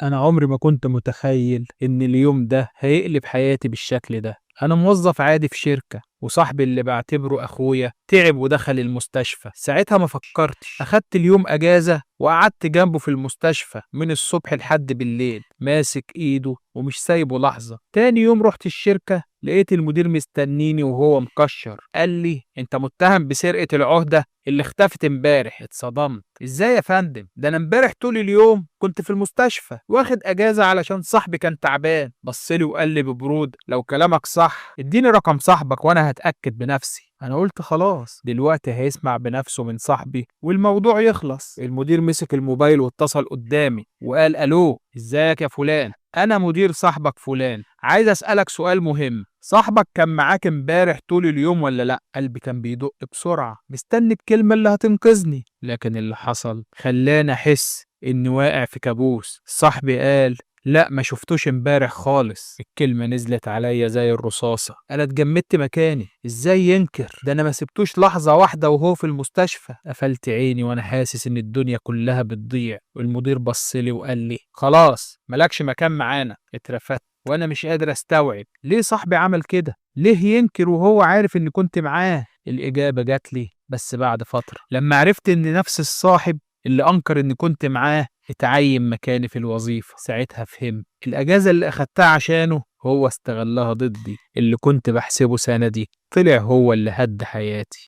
أنا عمري ما كنت متخيل إن اليوم ده هيقلب حياتي بالشكل ده. أنا موظف عادي في شركة، وصاحبي اللي بعتبره أخويا تعب ودخل المستشفى. ساعتها ما فكرتش، أخدت اليوم أجازة وقعدت جنبه في المستشفى من الصبح لحد بالليل، ماسك إيده ومش سايبه لحظة. تاني يوم رحت الشركة لقيت المدير مستنيني وهو مكشر، قال لي انت متهم بسرقة العهدة اللي اختفت امبارح. اتصدمت، ازاي يا فندم؟ ده انا امبارح طول اليوم كنت في المستشفى واخد اجازة علشان صاحبي كان تعبان. بصلي وقال لي ببرود، لو كلامك صح اديني رقم صاحبك وانا هتأكد بنفسي. انا قلت خلاص دلوقتي هيسمع بنفسه من صاحبي والموضوع يخلص. المدير مسك الموبايل واتصل قدامي وقال الو، ازيك يا فلان؟ انا مدير صاحبك فلان، عايز اسالك سؤال مهم، صاحبك كان معاك امبارح طول اليوم ولا لا؟ قلبي كان بيدق بسرعه، مستني الكلمه اللي هتنقذني. لكن اللي حصل خلاني احس اني واقع في كابوس. صاحبي قال لا ما شفتوش امبارح خالص. الكلمة نزلت عليا زي الرصاصة، انا اتجمدت مكاني. ازاي ينكر؟ ده انا ما سبتوش لحظة واحدة وهو في المستشفى. قفلت عيني وانا حاسس ان الدنيا كلها بتضيع. والمدير بصلي وقال لي خلاص مالكش مكان معانا. اترفدت وانا مش قادر استوعب ليه صاحبي عمل كده، ليه ينكر وهو عارف اني كنت معاه. الاجابة جات لي بس بعد فترة، لما عرفت ان نفس الصاحب اللي انكر اني كنت معاه اتعين مكاني في الوظيفة. ساعتها فهمت الأجازة اللي أخدتها عشانه هو استغلها ضدي. اللي كنت بحسبه سندي طلع هو اللي هد حياتي.